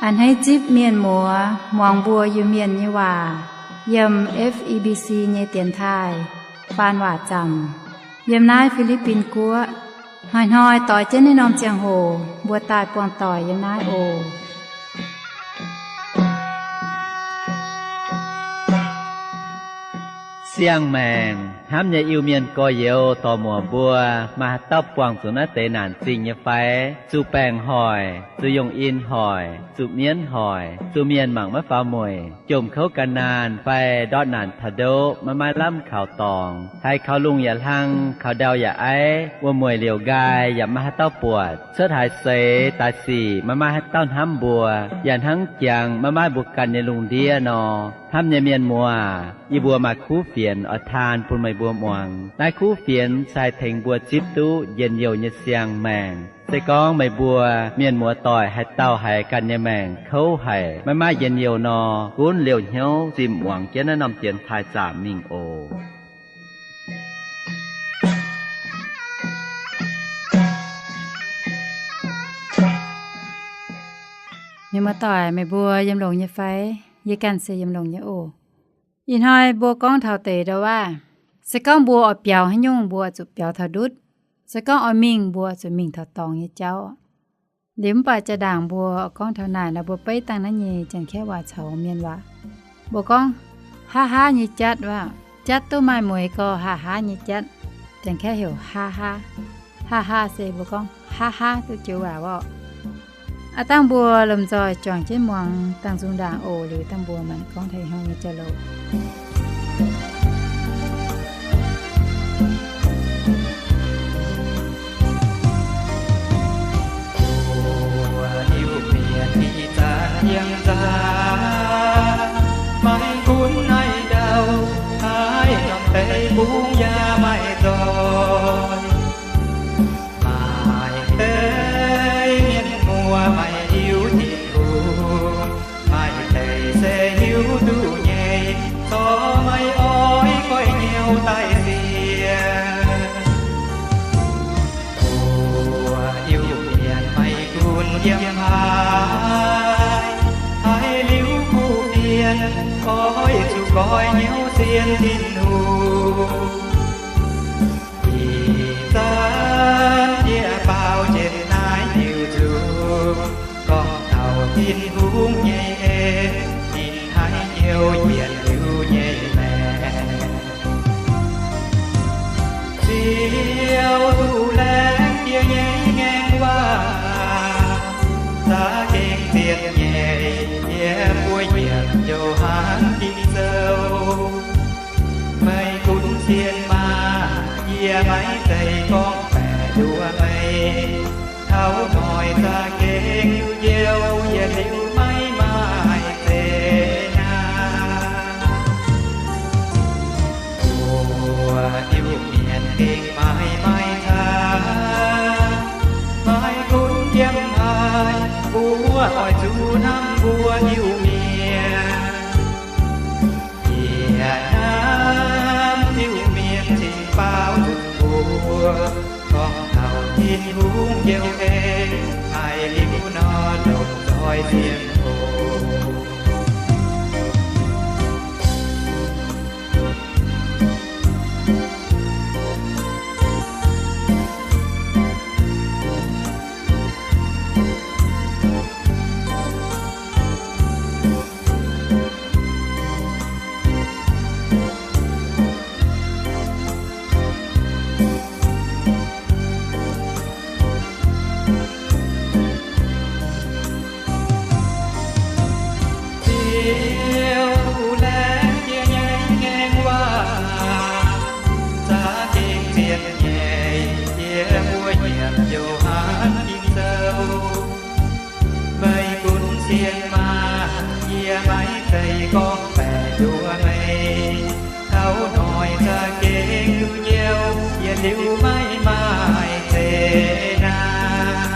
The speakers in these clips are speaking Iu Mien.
A'hneiv zipv mienh muoz muangx mbuo Iu-Mienh nyei waac yiem F E B C nyei dienx taaih faan waac zaamc yiem naaiv Fi^li^bin Guoqv. Hnoi-hnoi doix jienv naaiv norm ziangh hoc mbuo daaih buangh doic yiem naaiv oc. Siang-maengc hnamv nyei Iu-Mienh gorx-youz dorc-muoc mbuo, maaih haaix dauh buangh zuqc naaiv deix naanc zingh nyei fai? Zuqc baengc hoic, zuqc yongh in hoic, zuqc mienv hoic, zuqc mienh mangc maiv faaux mueic, jomc kouv gan naanh fai ndortv naanc taux ndoqv maiv maaih lamh kaux dorngx, haiz kaux lungh yaac hlang, kaux ndau yaac aiv, wuom-mueic liouc nqaai yaac maiv maaih haaix dauh buatc, cuotv haaix seix daaih sic maiv maaih haaix dauh hnamv mbuo, yaac hnangv jangx maiv maaih mbuo ganh nyei lungh ndiev nor. Hnamv nyei mienh muoz, yie mbuo maaih kuv fienx oix taan bun meih mbuo muangx. Naaiv kuv fienx se haih tengx mbuo zipv duqv njien-youh nyei siang-maengc. Se gorngv meih mbuo mienh muoz doic haaix dauh haiz ganh nyei maengc kouv haic, maiv maaih njien-youh nor, gunv liouh hnyouv zimh muangx jienv naaiv norm dienx taaih zaamc mingh oc. Mienh muoz doic, meih mbuo yiem longx nyei fai? Yie ganh se yiem longx nyei oc. Ih hnoi mbuo gorngv taux deix ndau waac, se gorngv mbuo oix biaux haaix nyungc, mbuo oix zuqc biaux taux ndutv. Se gorngv oix mingh, mbuo oix zuqc mingh taux dorngx nyei jauv. Liuz mv baac jaa-ndaangc mbuo oix gorngv taux naaic nor, mbuo beiv dangh naaiv nyei Janx-Kaeqv waac caux Mienh waac. Mbuo gorngv, haa haa nyei jatv waac, jatv duqv maaih mueiz gorx, haa haa nyei jatv. Janx-Kaeqv heuc haa haa. Haa haa se mbuo gorngv haa haa duqv joux waac orqc. Aav dangh mbuo lomh nzoih juangc jienv muangx dangh nzung ndaangc oc. Liuz dangh mbuo maanc gorngv taux ih hnoi nyei jauv-louc. Mbuo Iu-Mienh ih zanc yiem nzangc, maiv gunv naaiv ndau, haaix norm deic-bung yaac maiv zoih. Maaih deix mienh muoz maiv hiuv Tin-Hungh, maaih deix se hiuv duqv nyei, corc maiv oix goiv hnyouv daaih sienx. Mbuo Iu-Mienh maiv gunv yiem haaix, haiz liuz kuv fienx, oix zuqc goiv hnyouv sienx Tin-Hungh. Ih zanc yie baaux njiec naaiv diuh nzung, gorngv taux Tin-Hungh nyei en, ninh haiz hnyouv yietc liuz nyei maengc. Ziouv duqv laengz jiex nyei ngaengc waac, za'gengh ziepc nyeic, yie mbuo nyiemc Yo^han Ging-Sou. Meih gunv sienx maah! Yie maiv zeiz gorngv baeqc nduov meih. Taux noic za'gengh njoux, yietc liuz maiv maaih zeqc naanc. Mbuo Iu-Mienh gengh maaih maiv caax, maiv gunv yiem haaix, mbuo oix zuqc hnamv mbuo Iu-Mienh. Yie hnamv Iu-Mienh cingx baaux nzunc mbuo, gorngv taux Tin-Hungh njoux en, haiz liuz nor longc nzoih sienx oc. Ziouv duqv laengz jiex nyei ngaengc waac, za'gengh ziepc nyeic, yie mbuo nyiemc Yo^han Ging-Sou. Meih gunv sienx maah! Yie maiv zeiz gorngv baeqc nduov meih. Taux noic za'gengh duqv njoux, yietc liuz maiv maaih zeqc naanc.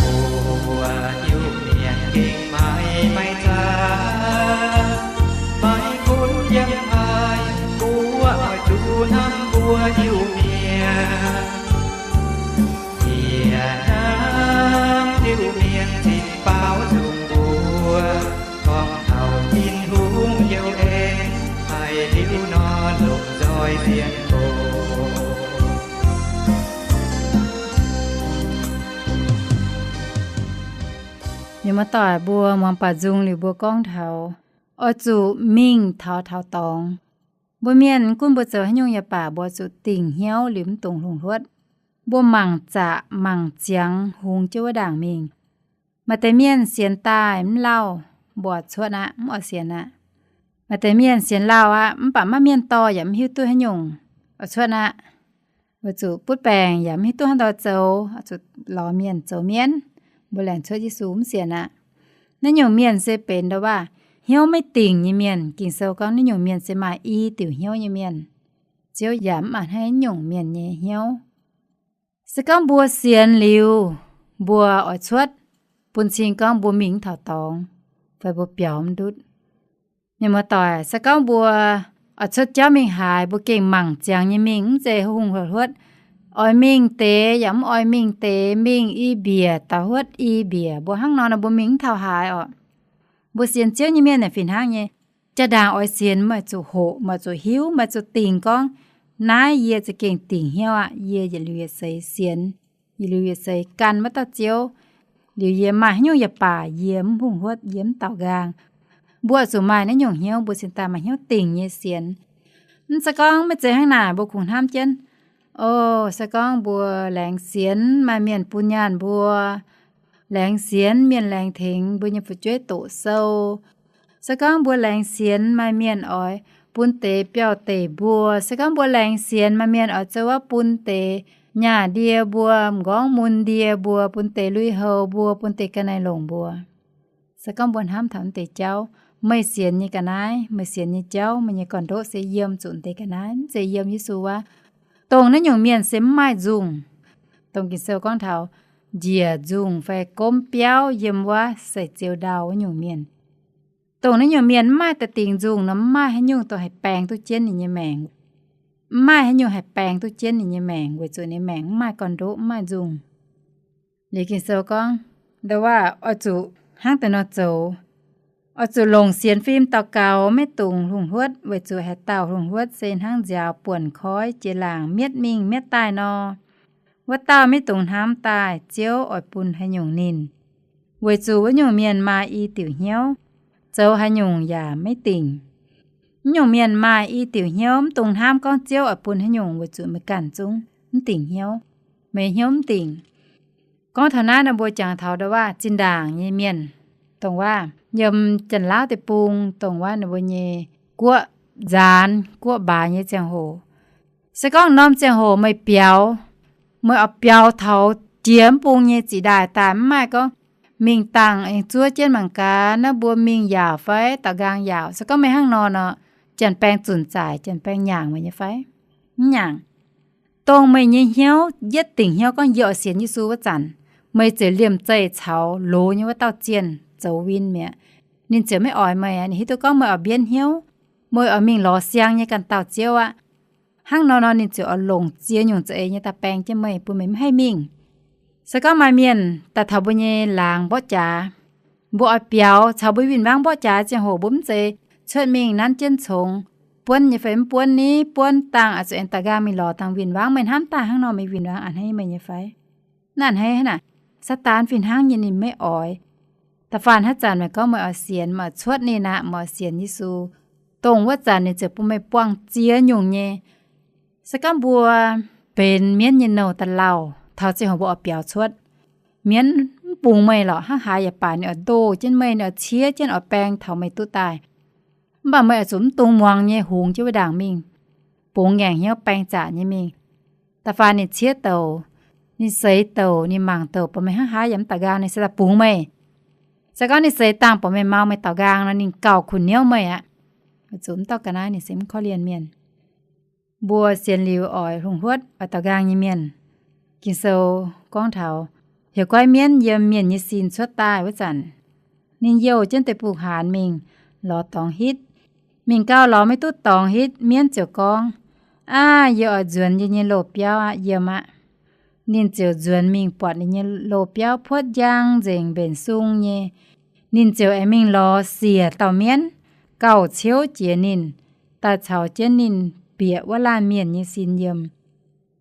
Mbuo Iu-Mienh gengh maaih maiv caax, maiv gunv yiem haaix, mbuo oix zuqc hnamv mbuo Iu-Mienh. Yie hnamv Iu-Mienh Mienh muoz-doic mbuo muangx baac nzung liuz mbuo gorngv taux oix zuqc mingh taux taux dorngx. Mbuo mienh gunv mbuo zoux haaix nyungc yaac baac mbuo zuqc dingc hnyouv liuz mv dungx lungh hluotv. Mbuo mangc zaqc mangc ziangx hungx jienv wuov ndaangc mingh. Maaih deix mienh sienx daaih mv lauh, mbuo cuotv aqv, mv oix sienx aqv. Maaih deix mienh sienx lauh aqv, mv baac maiv mienh dorh yaac mv hiuv duqv haaix nyungc, oix cuotv aqv. Weic zuqc butv baengc yaac mv hiuv duqv haaix ndau zoux, zuqc lorz mienh zoux mienv, mbuo laengz cuotv Yesu mv sienx aqv. Naaiv nyungc mienh se benx ndau-waac hnyouv maiv dingc nyei mienh. Ging-Sou gorngv naaiv nyungc mienh se maaih i diuc hnyouv nyei mienh. Ziouv yaac mv a'hneiv nyungc mienh nyei hnyouv. Se gorngv mbuo sienx liuz, mbuo oix cuotv, bun cing gorngv mbuo mingh mv taux dorngx, fai mbuo biaux mv ndutv. Mienh muoz-doic, se gorngv mbuo oix cuotv jauv mingh haaix, mbuo gengh mangc ziangx nyei mingh, mv zeiz hungh hungh hluotv, oix mingh deix yaac mv oix mingh deix, mingh i mbiec daux huotv i mbiec, mbuo hnangv nor nor mbuo mingh mv taux haaix orqc. Mbuo sienx Ziouv nyei mienh naaic fih hnangv nyei. Jaa-ndaangc oix sienx, meih zuqc hoqc, meih zuqc hiuv, meih zuqc dingc gorngv, naaiv yie za'gengh dingc hnyouv aqv. Yie yietc liuz yietc seix sienx, yietc liuz yietc seix gan wuov dauh Ziouv. Liuz yie maaih haaix nyungc yaac baac, yie mv hungh huotv, yie mv daaux nqaang. Mbuo zuqc maaih naaiv nyungc hnyouv, mbuo cingx daaih maaih hnyouv dingc nyei sienx. Mv se gorngv maiv zeiz hnangv naaic, mbuo kungx hnamv jienv, o, se gorngv mbuo laengz sienx maaih mienh bun nyaanh mbuo, laengz sienx mienh laengz tengx mbuo nyei fu'jueiv doqc sou, se gorngv mbuo laengz sienx maaih mienh oix bun deix biauv-deic mbuo, se gorngv mbuo laengz sienx maaih mienh oix zoux wuov bun deix nyaah ndie mbuo, m'nqorngv mun ndie mbuo, bun deix lui-houx mbuo, bun deix ga'naaiv-longc mbuo. Se gorngv mbuo hnamv taux naaiv deix jauv, meih sienx nyei ga'naaiv, meih sienx nyei jauv, meih nyei gorn-ndoqv se yiem zuqc naaiv deix ga'naaiv, mv zeiz yiem Yesu wuov. Dongh naaiv nyungc mienh se mv maaih nzungh. Dongh Ging-Sou gorngv taux njiec nzungh fai gomv biauv yiem wuov sai-ziou ndau wuov nyungc mienh. Dongh naaiv nyungc mienh mv maaih daaih dingc nzungh nor, mv maaih haaix nyungc dongh haih baeng duqv jienv ninh nyei maengc. Mv maaih haaix nyungc haih baeng duqv jienv ninh nyei maengc, weic zuqc ninh maengc mv maaih gorn-ndoqv, mv maaih nzungh. Liuz Ging-Sou gorngv, ndau-waac oix zuqc hnangv deix nor zoux. Oix zuqc longc sienx fim daux gaux, maiv dungx lungh huotv, weic zuqc haaix dauh lungh huotv se hnangv nziaaux buonc koiv jiex laangc mietv mingh mietv daaih nor. Wuov dauh maiv dungx hnamv daaih Ziouv oix bun haaix nyungc ninh, weic zuqc wuov nyungc mienh maaih i diuc hnyouv, zoux haaix nyungc yaac maiv dingc. Wuov nyungc mienh maaih i diuc hnyouv, mv dungx hnamv gorngv Ziouv oix bun haaix nyungc, weic zuqc meih ganh zungv mv dingc hnyouv. Meih hnyouv mv dingc. Gorngv taux naaiv nor, mbuo jangx taux ndau-waac zinh ndaangc nyei mienh, dongh waac yiem Janx-Laauv Deic-Bung, dongh waac ninh mbuo nyei guoqv nzaanx guoqv mbaaix nyei ziangh hoc. Se gorngv norm ziangh hoc meih biaux, meih oix biaux taux jiex mv bung nyei ziqc ndaaih daaih, mv maaih gorngv mingh dangh aengx zuov jienv mangc gaax naaiv mbuo mingh yaauc fai daaux nqaang yaauc. Se gorngv meih hnangv nor nor, janx-baeng zunc zaaic, janx-baeng nyaangc meih nyei fai? Mv nyaangc. Dongh meih nyei hnyouv, yietv dingc hnyouv gorngv yie oix sienx Yesu wuov zanc, meih ziouc liemh zeih caux loz nyei wuov dauh zienh zoux win mi'aqv. Ninh ziouc maiv oix meih aqv. Ninh hiuv duqv gorngv meih oix mbienv hnyouv, meih oix mingh lorz siang nyei ganh dauh ziouv aqv. Hnangv nor nor, ninh ziouc oix longc ziex nyungc za'eix nyei daaih baeng jienv meih, bun meih mv haih mingh. Se gorngv maaih mienh daaih taux mbuo nyei laangz mborqv jaax, mbuo oix biaux caux mbuo win-wangv mborqv jaax ziangh hoc, mbuo mv zeiz cuotv mingh nanv jienv congx, buonv nyei fai mv buonv ni, buonv dangh oix zuqc aengx daaux nqaang mingh lorz dangh win-wangv. Meih hnamv daaih hnangv nor, meih win-wangv a'hneiv meih nyei fai? Naaiv a'hneiv hnangv naaic. Saadaan fih hnangv nyei ninh maiv oix. Da'faanh haaix zanc meih gorngv meih oix sienx, meih oix cuotv ninh aqv, meih oix sienx Yesu, dongh wuov zanc ninh ziouc bun meih buangh ziex nyungc nyei. Se gorngv mbuo benx mienv nyei nouh da'lauh, taux ziangh hoc mbuo oix biaux cuotv, mienv mv bungx meih lorqc, hnangv haaix yaac baac ninh oix ndoh jienv meih, ninh oix ciev jienv oix baeng taux meih duqv daaih. Mv baac meih oix zuqc mv dungx muangx nyei hungx jienv wuov ndaangc mingh, bungx ngaengc hnyouv baeng zaqc nyei mingh. Da'faanh ninh ciev douc, ninh seix douc, ninh mangc douc buatc meih hnangv haaix yaac mv daaux nqaang, ninh se daaih bungx meih. Se gorngv ninh seix dangh buatc meih mau, meih daaux nqaang nor, ninh gauh kuh niouv meih aqv. Weic zuqc mv dauh ga'naaiv ninh se mv korv-lienh mienh. Mbuo sienx liuz oix lungh huotv, oix daaux nqaang nyei mienh. Ging-Sou gorngv taux heuc goiv mienv yiem mienh nyei sin cuotv daaih wuov zanc, ninh youh jienv deic-bung haanz mingh lorz dorngx hitv. Mingh gau lorz maiv duqv dorngx hitv, mienv ziouc gorngv, Aav, yie oix nzuonx yie nyei loz-biauv aqv, yiem aqv. Ninh ziouc nzuonx mingh buatc ninh nyei loz-biauv puotv njang nzengc mbenc sung nyei. Ninh ziouc aengx mingh lorz siec dauh mienv gauh ciouv jiex ninh, daaih caux jienv ninh bieqc wuov laanh mienh nyei sin yiem.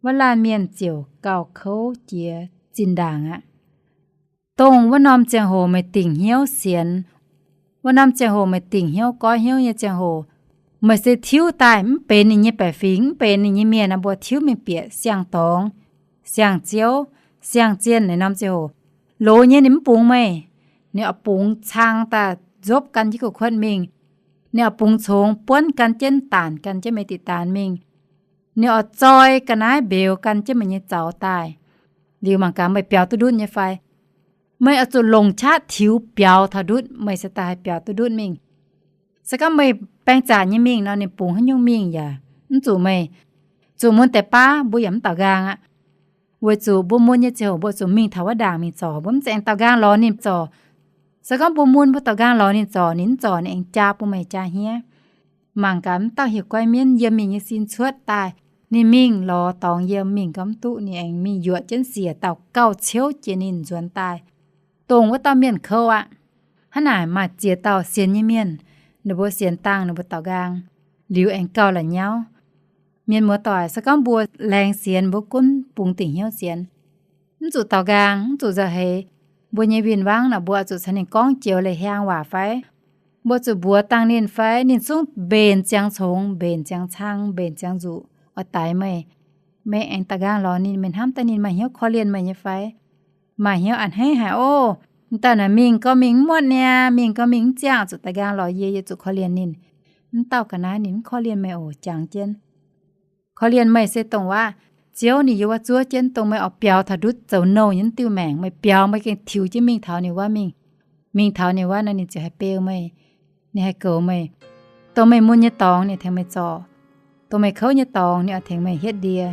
Wuov laanh mienh ziouc gauh kouv jiex zinh ndaangc aqv. Dongh wuov norm ziangh hoc meih dingc hnyouv sienx, wuov norm ziangh hoc meih dingc hnyouv goiv hnyouv nyei ziangh hoc, meih se tiuv daaih mv benx ninh nyei baeqc fingx, mv benx ninh nyei mienh, mbuo tiuv mingh bieqc siang-dorngx, siang-ziouv, siang-zienh naaiv norm ziangh hoc, loz nyei ninh mv bungx meih. Ninh oix bungx cang daaih nzopv gan jienv gu'kuotv mingh. Ninh oix bungx congx buonv gan jienv, daanc gan jienv meih diqc daanx mingh. Ninh oix zoi ga'naaiv mbeux gan jienv meih nyei zaux daaih. Liuz mangc gaax meih biaux duqv ndutv nyei fai? Meih oix zuqc longc qaqv tiux biaux taux ndutv, meih se daaih haih biaux duqv ndutv mingh. Se gorngv meih baeng zaqc nyei mingh nor, ninh bungx haaix nyungc mingh yaac mv zuqc meih. Zuqc mun deix baav mbuo yaac mv daaux nqaang aqv. Weic zuqc mbuo mun nyei ziangh hoc mbuo zuqc mingh taux wuov ndaangc mingh zorc, mbuo mv zeiz aengx daaux nqaang lorz ninh zorc. Se gorngv mbuo mun mbuo daaux nqaang lorz ninh zorc, ninh mv zorc, ninh aengx jaa bun meih jaa hniev. Mangc gaax, m'dauh hieh guai mienv yiem ninh nyei sin cuotv daaih, ninh mingh lorz dorngx yiem, mingh gorngv mv duqv, ninh aengx mingh yuoqc jienv siec dauh gauh ciouv jiex ninh nzuonx daaih, dongh wuov dauh mienh kouv aqv. Hnangv naaic maaih ziex dauh sienx nyei mienh, ninh mbuo sienx dangh, ninh mbuo daaux nqaang, liuz aengx gauh la'nyauv. Mienh muoz-doic, se gorngv mbuo laengz sienx, mbuo gunv bungx dingc hnyouv sienx, mv zuqc daaux nqaang, mv zuqc nzauh heix, mbuo nyei win-wangv naaic, mbuo oix zuqc caux ninh gorngv joux leiz-hiaang waac fai? Mbuo zuqc mbuox dangh ninh fai? Ninh zungv mbenc ziangx congx, mbenc ziangx cang, mbenc ziangx nzuqc, oix daix meih. Meih aengx daaux nqaang lorz ninh, meih hnamv daaih ninh maaih hnyouv korv-lienh meih nyei fai? Maaih hnyouv a'hneiv haic oc. M'dauh naaic mingh gau mingh mv muotv niaa, mingh gau mingh mv ziangh, zuqc daaux nqaang lorz yie, yie zuqc korv-lienh ninh. Mv dauh ga'naaiv ninh mv korv-lienh meih oc. Jangx jienv, korv-lienh meih se dongh waac, Ziouv ninh yiem wuov zuov jienv, dongh meih oix biaux taux ndutv zoux nouh nyei diuh maengc, meih biaux meih gengh tiux jienv mingh taux ninh wuov mingh. Mingh taux ninh wuov nor, ninh ziouc haih beu meih, ninh haih goux meih. Dongh meih mun nyei dorngx ninh tengx meih zorc, dongh meih kouv nyei dorngx ninh oix tengx meih hietv ndie.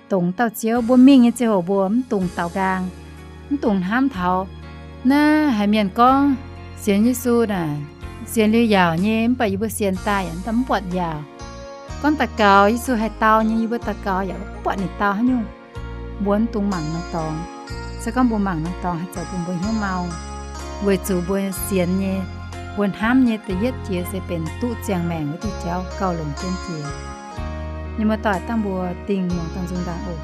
Dongh dauh Ziouv, mbuo mingh nyei ziangh hoc mbuo mv dungx daaux nqaang, mv dungx hnamv taux naaiv haiz mienh gorngv sienx Yesu naaic, sienx liuz yaauc nyei, mv baac yie mbuo sienx daaih yaac mv buatc yaauc. Gorngv daux gaux Yesu haih dau nyei, yie mbuo daux gaux yaac mv buatc ninh dau haaix nyungc. Mbuo mv dungx mangc norm dorngx. Se gorngv mbuo mangc norm dorngx haih zoux bun mbuo hnyouv mau, weic zuqc mbuo sienx nyei, mbuo hnamv nyei da'yietv jiex se benx duqv ziangh maengc wuov diuh jauv gauh longc jienv jiex. Mienh muoz-doic, dangh mbuo dingh muangx dangh nzung ndaangc oc.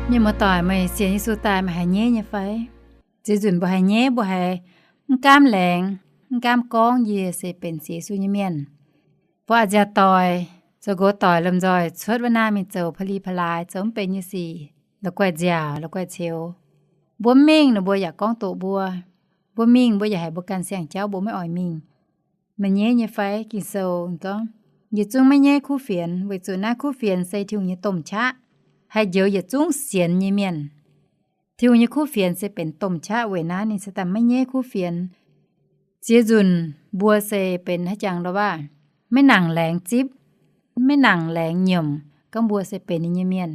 Mienh muoz-doic, meih sienx Yesu daaih meih haiz nyeiv nyei fai? Ziex nzunc mbuo haiz nyeiv, mbuo haiz mv gaamv laengz, mv gaamv gorngv yie se benx sienx Yesu nyei mienh. Mbuo a'nziaauc doic, zoux nqox doic lomh nzoih cuotv wuov naaiv mingh zoux pa'li pa'laaix, zoux mv benx nyei sic, la'guaih nziaauc, la'guaih ceux. Mbuo mv mingh, ninh mbuo yaac gorngv doqc mbuo. Mbuo mingh, mbuo yaac haiz mbuo ganh siang-jauv mbuo maiv oix mingh. Meih nyeiv nyei fai? Ging-Sou gorngv, yietc zungv maiv nyeiv kuv fienx, weic zuqc naaiv kuv fienx se Tin-Hungh nyei domh qaqv, haih njoux yietc zungv sienx nyei mienh. Tin-Hungh nyei kuv fienx se benx domh qaqv, weic naaiv ninh se daaih maiv nyeiv kuv fienx. Ziex nzunc mbuo se benx haaix jangx ndoh waac, maiv nangc laengz zipv, maiv nangc laengz nyiemc gorngv mbuo se benx ninh nyei mienh.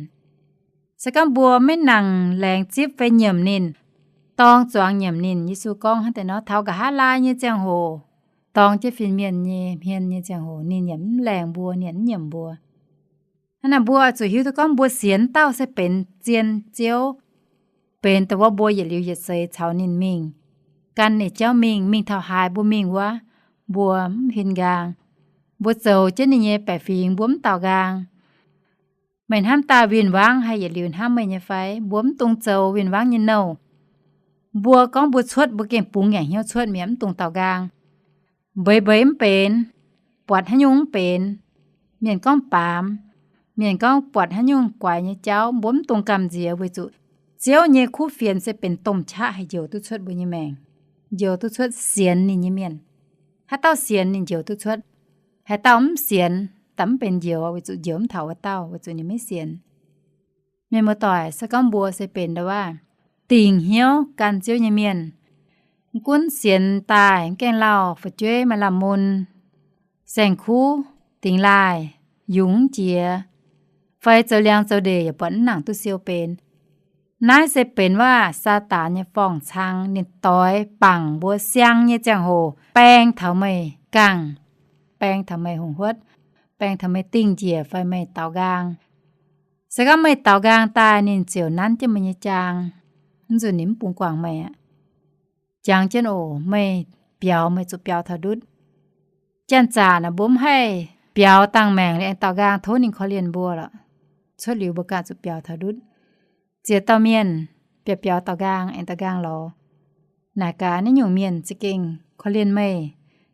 Se gorngv mbuo maiv nangc laengz zipv fai nyiemc ninh, dorng zuangx nyiemc ninh, Yesu gorngv hnangv deix nor, taux nqa'haav laai nyei ziangh hoc, dorng jienv fin-mienh nyei hmien nyei ziangh hoc, ninh yaac mv laengz mbuo, ninh yaac mv nyiemc mbuo. Hnangv naaic mbuo oix zuqc hiuv duqv gorngv mbuo sienx dauh se benx zien Ziouv, benx dongh wuov mbuo yietc liuz yietc seix caux ninh mingh, gan ninh jauv mingh, mingh taux haaix mbuo mingh wuov, mbuo mv huin nqaang. Mbuo zoux jienv ninh nyei baeqc fingx, mbuo mv daaux nqaang. Meih hnamv daaih win-wangv haih yietc liuz hnamv meih nyei fai? Mbuo mv dungx zoux win-wangv nyei nouh. Mbuo gorngv mbuo cuotv, mbuo gengh bungx ngaengc hnyouv cuotv mi'aqv, mv dungx daaux nqaang. Mbeix mbeix mv benx, buatc haaix nyungc mv benx, mienh gorngv baamz, mienh gorngv buatc haaix nyungc guaix nyei jauv, mbuo mv dungx gamh nziex, weic zuqc Ziouv nyei kuv fienx se benx domh qaqv haih njoux duqv cuotv mbuo nyei maengc, njoux duqv cuotv sienx ninh nyei mienh. Haaix dauh sienx ninh njoux duqv cuotv. Haaix dauh mv sienx, da'mv benx njoux, weic zuqc njoux mv taux wuov dauh, weic zuqc ninh maiv sienx. Mienh muoz-doic, se gorngv mbuo se benx ndoh waac dingc hnyouv gan Ziouv nyei mienh, mv gunv sienx daaih mv gaengh lauh, fu'jueiv maaih lamh mun, saeng-kuv, dingx laaih, yungz mv jiex, fai zoux liangx zoux ndeic yaac buatc mv nangc duqv siou benx. Naaiv se benx waac Saadaan nyei forng-cang, ninh doix bangc mbuo siang nyei ziangh hoc baeng taux meih gangh, baeng taux meih hungh-huotv, baeng taux meih dingh njiec fai meih daaux nqaang. Se gorngv meih daaux nqaang daaih, ninh ziouc nanv jienv meih nyei jaang, mv nzunc ninh mv bungx guangc meih aqv. Jangx jienv oc, meih biaux meih zuqc biaux taux ndutv. Janx-zaqc naaic mbuo mv haih biaux dangh maengc liuz aengx daaux nqaang tov ninh korv-lienh mbuo lorqc. Cuotv liuz mbuo ganh zuqc biaux taux ndutv. Ziex dauh mienh biaux biaux daaux nqaang aengx daaux nqaang lorz. Naaic gaax, naaiv nyungc mienh za'gengh korv-lienh meih,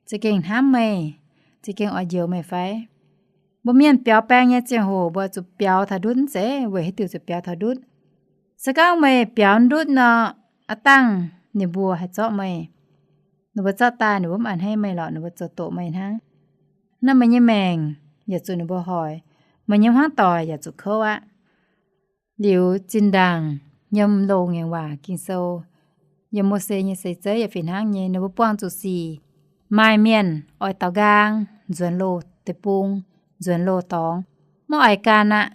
za'gengh hnamv meih, za'gengh oix njoux meih fai? Mbuo mienh biaux baeng nyei ziangh hoc mbuo zuqc biaux taux ndutv mv zeiz? Weic haaix diuc zuqc biaux taux ndutv? Se gorngv meih biaux ndutv nor, aav dangh ninh mbuo haih zorqv meih. Ninh mbuo zorqv daaih ninh mbuo mv a'hneiv meih lorqc, ninh mbuo zoux doqc meih hnangv. Naaiv meih nyei maengc yaac zuqc ninh mbuo hoic, meih nyei hmuangv doic yaac zuqc kouv aqv. Liuz zinh ndaangc yiem Loz-Ngaengc Waac Ging-Sou, yiem Mose nyei seix zeiv yaac fih hnangv nyei, ninh mbuo buangh zuqc sic. Maaih mienh oix daaux nqaang, nzuonx loz deic-bung, nzuonx loz dorngx, maiv oix ganh aqv.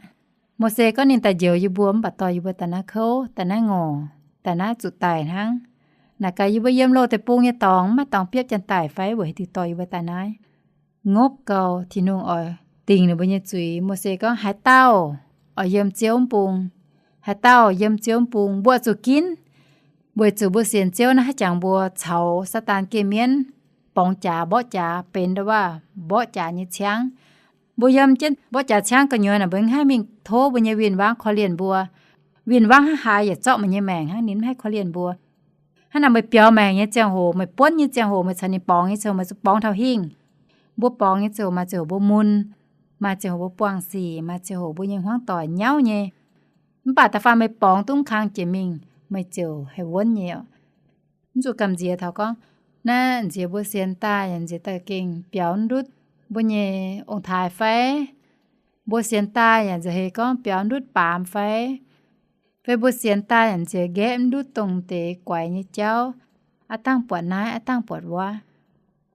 Mose gorngv ninh daaih njoux yie mbuo mv baac dorh yie mbuo daaih naaiv kouv, daaih naaiv ngorc, daaih naaiv zuqc daic hnangv. Naaic gaax yie mbuo yiem loz deic-bung nyei dorngx maiv dorngx biopv janx-daic fai? Weic haaix diuc dorh yie mbuo daaih naaiv? Ngopv gau, Tin-Hungh oix dingc ninh mbuo nyei zuiz. Mose gorngv, haaix dauh oix yiem Ziouv mv bung, haaix dauh yiem Ziouv mv bung, mbuo zuqc ginv. Weic zuqc mbuo sienx Ziouv naaiv, haaix jangx mbuo caux Saadaan geh mienv, borngz jaax mborqv jaax, benx ndoh waac mborqv jaax nyei ciangv. Mbuo yiem jienv mborqv jaax ciangv gu'nyuoz naaic, mbuo mv haih mingh tov mbuo nyei win-wangv korv-lienh mbuo. Win-wangv hnangv haaix yaac zorqv meih nyei maengc hnangv, ninh mv haih korv-lienh mbuo. Hnangv naaic meih biaux maengc nyei ziangh hoc, meih buonv nyei ziangh hoc, meih caux ninh borngz nyei ziangh hoc, meih zuqc borngz taux hingh. Mbuo borngz nyei ziangh hoc maaih ziangh hoc mbuo mun, maaih ziangh hoc mbuo buangh sic, maaih ziangh hoc mbuo nyei hmuangv doic nyauv nyei. Mv baac da'faanh meih borngz duqv mv kang jiex mingh, meih ziouc haih wuonv nyei oc. Mv zuqc gamh nziex taux gorngv, naaiv nziex mbuo sienx daaih yaac nziex daaih gengh biaux ndutv, mbuo nyei ong-taaix fai? Mbuo sienx daaih yaac nziex heix gorngv biaux ndutv baamz fai? Fai mbuo sienx daaih yaac nziex nqaeqv ndutv dongh deix guaix nyei jauv, aav dangh buatc naaiv, aav dangh buatc wuov.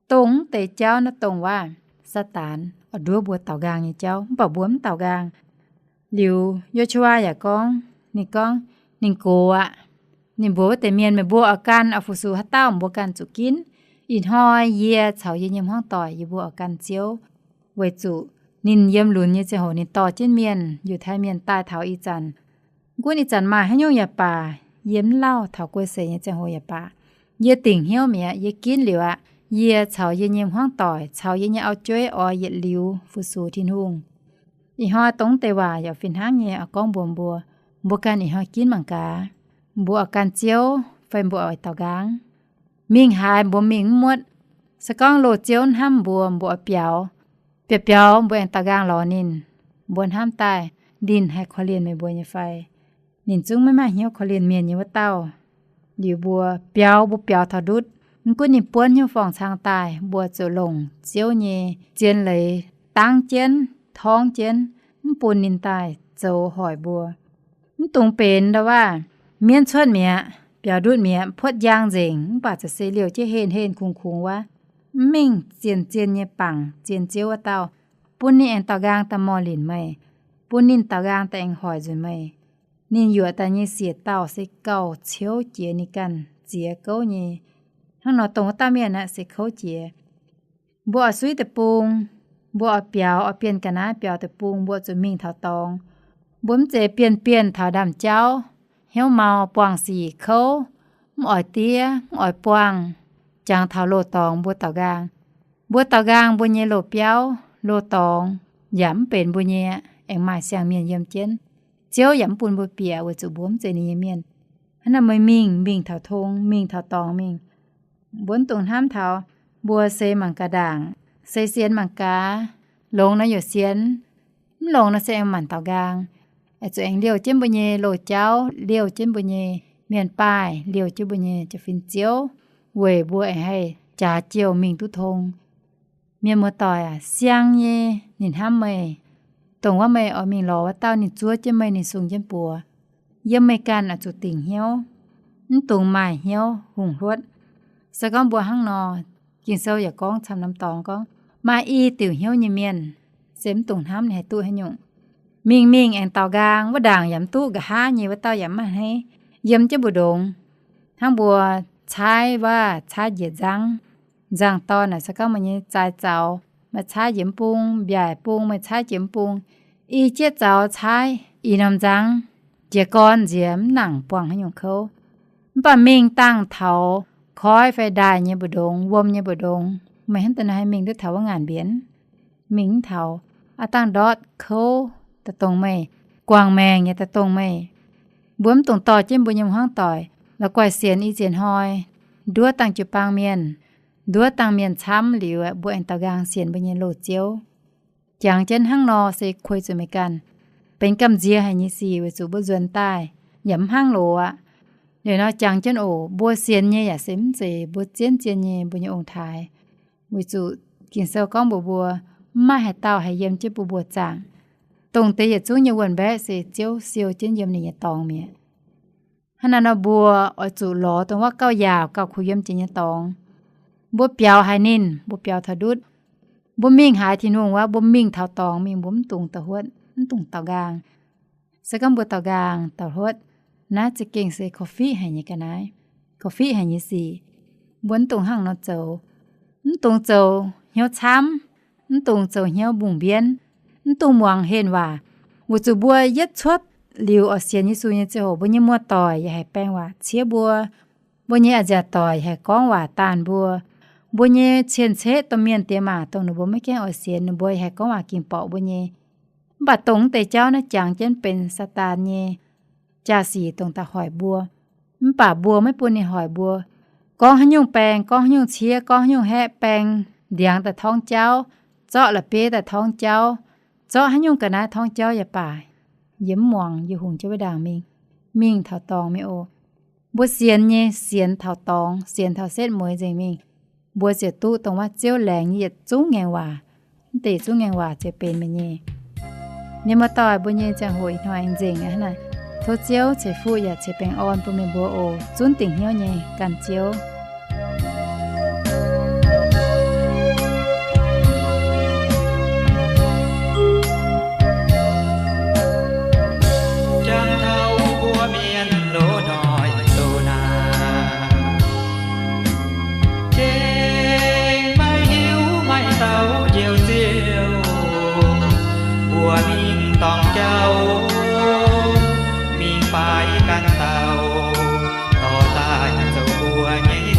Dongh mv deix jauv naaiv dongh waac Saadaan oix nduov mbuo daaux nqaang nyei jauv, mv baac mbuo mv daaux nqaang. Liuz Yo^su^waa yaac gorngv, ninh gorngv, ninh gox aqv. Ninh mbuox wuov deix mienh, meih mbuo oix gan oix fu-sux haaix dauh, mbuo ganh zuqc ginv. Ih hnoi yie caux yie nyei hmuangv doic yie mbuo oix gan Ziouv, weic zuqc ninh yiem lunx nyei ziangh hoc ninh dorh jienv mienh, Yiutai Mienh daaih taux ih zanc. Mv gunv ih zanc maaih haaix nyungc yaac baac, yie mv lauh, taux guei seix nyei ziangh hoc yaac baac, yie dingc hnyouv mi'aqv, yie ginv liuz aqv. Yie caux yie nyei hmuangv doic caux yie nyei auv-jueiv oix yietc liuz fu-sux Tin-Hungh. Ih hnoi dongh deix waac yaac fih hnangv nyei oix gorngv mbuox mbuo. Mbuo ganh ih hnoi ginv mangc gaax, mbuo oix gan Ziouv fai mbuo oix daaux nqaang? Mingh haaix mbuo mingh mv muotv. Se gorngv loz Ziouv hnamv mbuo, mbuo oix biaux. Biaux biaux mbuo aengx daaux nqaang lorz ninh, mbuo hnamv daaih ninh haih korv-lienh meih mbuo nyei fai? Ninh zungv maiv maaih hnyouv korv-lienh mienh nyei wuov dauh. Liuz mbuo biaux, mbuo biaux taux ndutv, mv gunv ninh buonv hnyouv forng-cang daaih, mbuo zuqc longc Ziouv nyei zien leiz dangv jienv, torngv jienv, mv bun ninh daaih zoux hoic mbuo. Mv dungx benx ndau waav, mienv cuotv mi'aqv, biaux ndutv mi'aqv, puotv njang nzengc, mv baac za'gengh liouh jienv henh henh kungx kungx wuov, mv mingh zien zien nyei bangc zien Ziouv wuov dauh, bun ninh aengx daaux nqaang daaih morh linc meih, bun ninh daaux nqaang daaih aengx hoic nzunc meih. Ninh yuoqc daaih nyei siec dauh se gauh ciouv jiex ninh ganh ziex gouv nyei. Hnangv nor dongh wuov dauh mienh aqv se kouv jiex. Mbuo oix suiv deic-bung, mbuo oix biaux, oix bienh ga'naaiv biaux deic-bung, mbuo zuqc mingh taux dorngx. Mbuo mv zeiz bienh bienh taux ndaamv-jauv, hnyouv mau, buangh sic, kouv, mv oix diev, mv oix buangh, jangx taux loz-dorngx mbuo daaux nqaang. Mbuo daaux nqaang mbuo nyei loz-biauv, loz-dorngx yaac mv benx mbuo nyei, aengx maaih siang-mienh yiem jienv. Ziouv yaac mv bun mbuo bieqc weic zuqc mbuo mv zeiz ninh nyei mienh. Hnangv naaic meih mingh, mingh taux tong, mingh taux dorngx mingh. Mbuo mv dungx hnamv taux mbuo seix mangc gaax ndaangc, seix sienx mangc gaax, longx nor yaac sienx, mv longx nor se aengx manc daaux nqaang. Oix zuqc aengx liouh jienv mbuo nyei loz-jauv, liouh jienv mbuo nyei mienh baaih, liouh jienv mbuo nyei jaa-fin ziouv, weic mbuo aengx haih jaax jouh mingh duqv tong. Mienh muoz-doic aac, siang nyei ninh hnamv meih, dongh wuov meih oix mingh lorz wuov dauh ninh zuov jienv meih, ninh sung jienv buoz. Yiem meih ganh oix zuqc dingc hnyouv, mv dungx maaih hnyouv hungh hluotv. Se gorngv mbuo hnangv nor, Ging-Sou yaac gorngv camv norm dorngx gorngv, maaih i diuc hnyouv nyei mienh se mv dungx hnamv ninh haih duqv haaix nyungc. Mingh mingh aengx daaux nqaang, wuov ndaangc yaac mv duqv, nqa'haav nyei wuov dauh yaac mv maaih hneiv, yiem jienv mbu'ndongx. Hnangv mbuo caaiv waav caaiv njiec nzangv, nzangv-dorn naaic, se gorngv meih nyei zaaix zaux, meih caaiv njiec mv bung, mbiaaic bung meih caaiv njiec mv bung, i jieqv zaux caaiv i norm nzangv, jiez gorn nziex mv nangc buangh haaix nyungc kouv. Mv baac mingh dangh taux koiv fai ndaaih nyei mbu'ndongx, wuom nyei mbu'ndongx, meih hnangv da'naaiv mingh duqv taux wuov ngaanc mbienx? Mingh mv taux. Aav dangh ndortv kouv daaih dongh meih, guangc maengc nyei daaih dongh meih. Mbuo mv dungx dorh jienv mbuo nyei hmuangv doic la'guaih sienx i ziex hnoi, nduov dangh jiu-baang mienh, nduov dangh mienh camv liuz, mbuo aengx daaux nqaang sienx mbuo nyei loz-ziouv. Jangx jienv hnangv nor se kuei zuqc meih ganh, benx gamh nziex haic nyei sic weic zuqc mbuo nzuonx daaih yaac mv hnangv loz aqv. Liuz nor jangx jienv oc, mbuo sienx nyei yaac se mv zeiz mbuo zien zien nyei mbuo nyei ong-taaix. Weic zuqc Ging-Sou gorngv mbuox mbuo, mv maaih haaix dauh haih yiem jienv bun mbuo zaangc. Dongh deix yietc zungv nyei wuon-mbaeqv se Ziouv siou jienv yiem ninh nyei dorngx mi'aqv. Hnangv naaiv nor mbuo oix zuqc lorz dongh wuov gauh yaauc gauh kuh yiem jiex nyei dorngx. Mbuo biaux haiz ninh, mbuo biaux taux ndutv. Mbuo mingh haaix Tin-Hungh wuov, mbuo mingh taux dorngx mingh, mbuo mv dungx da'huotv, mv dungx daaux nqaang. Se gorngv mbuo daaux nqaang da'huotv, naaiv za'gengh se korv-fiqv haic nyei ga'naaiv, korv-fiqv haic nyei sic. Mbuo mv dungx hnangv nor zoux. Mv dungx zoux hnyouv camv, mv dungx zoux hnyouv mbungh mbienv, mv dungx muangx henh waac. Weic zuqc mbuo yietv cuotv liuz oix sienx Yesu nyei ziangh hoc, mbuo nyei muoz-doic yaac haih baeng waac ciev mbuo. Mbuo nyei a'nziaauc doic yaac haih gorngv waac daanh mbuo. Mbuo nyei cien-ceqv domh mienh diex maac, dongh ninh mbuo maiv gaengh oix sienx, ninh mbuo yaac haih gorngv waac ging-borqc mbuo nyei. Mv baac dongh mv deix jauv naaiv jangx jienv benx Saadaan nyei jaa-sic dongh daaih hoic mbuo. Mv baac mbuo maiv bun ninh hoic mbuo. Gorngv haaix nyungc baeng, gorngv haaix nyungc ciev, gorngv haaix nyungc haeqv, baeng ndiangx daaih torngv jauv, zorqv la'bieiv daaih torngv jauv, zorqv haaix nyungc ga'naaiv torngv jauv yaac baac, yie mv muangx, yie hungx jienv wuov ndaangc mingh, mingh taux dorngx mingh oc. Mbuo sienx nyei, sienx taux dorngx, sienx taux setv mueiz nzengc mingh, mbuo ziouc duqv dongh wuov Ziouv laengz nyei yietc zungv ngaengc waac. Mv deix zungv ngaengc waac ziouc benx meih nyei. Mienh muoz-doic, mbuo nyei ziangh hoc ih hnoi aengx nzengc aqv naaic. Tov Ziouv ceix fuqv yaac ceix baengh orn bun meih mbuo oc. Zunv dingc hnyouv nyei, ganh Ziouv. Jangx taux mbuo mienh loz-hnoi loz-naanc, gengh maiv hiuv maaih dauh njoux Ziouv. Mbuo mingh dorngc jauv, mingh faix ganh dauh, dorh daaih zoux mbuo nyei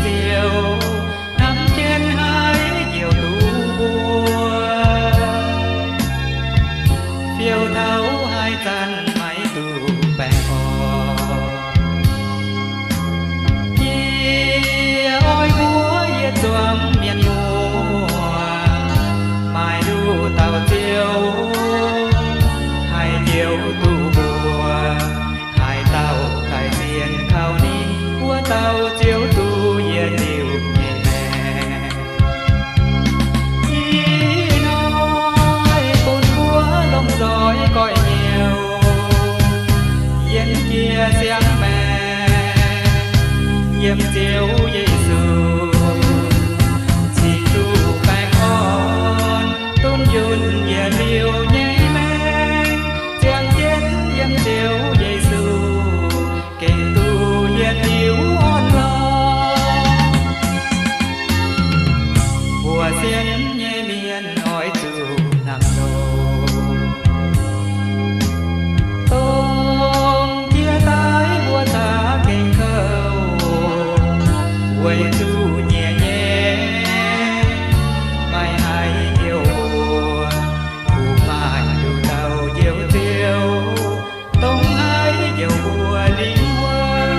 Ziouv Yesu, cingx duqv baengh orn, dunv yunh yietc liuz nyei maengc, ziangh jienv yiem Ziouv Yesu, gengh duqv yietc liuz orn lorqc. Mbuo sienx nyei mienh oix zuqc hnamv loh. Dongh jiex daaih mbuo za'gengh kouv, weic zuqc nyiec nyei maiv haih heuc mbuo, kuv maaih nduqc dauh Njoux Ziouv, dongh haih njoux mbuo lingh wuonh.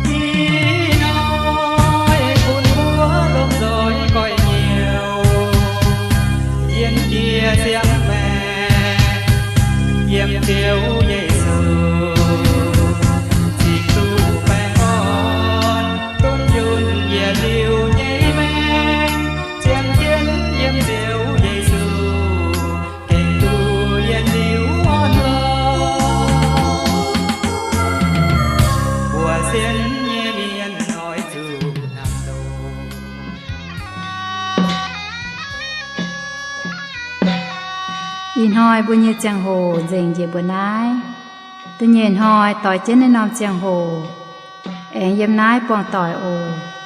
Ih hnoi bun mbuo lomh nzoih goiv nyouz, yienx jiex siang-maengc yiem Ziouv Yesu, cingx duqv baengh orn, dunv yunh yietc liuz nyei maengc, ziangh jienv yiem Ziouv Yesu, gengh duqv yietc liuz orn lorqc. Mbuo sienx nyei mienh oix zuqc hnamv loh. Ih hnoi mbuo nyei ziangh hoc nzengc njiec mbuo naaiv. Da'nyeic hnoi doix jienv naaiv norm ziangh hoc aengx yiem naaiv buangh doic oc.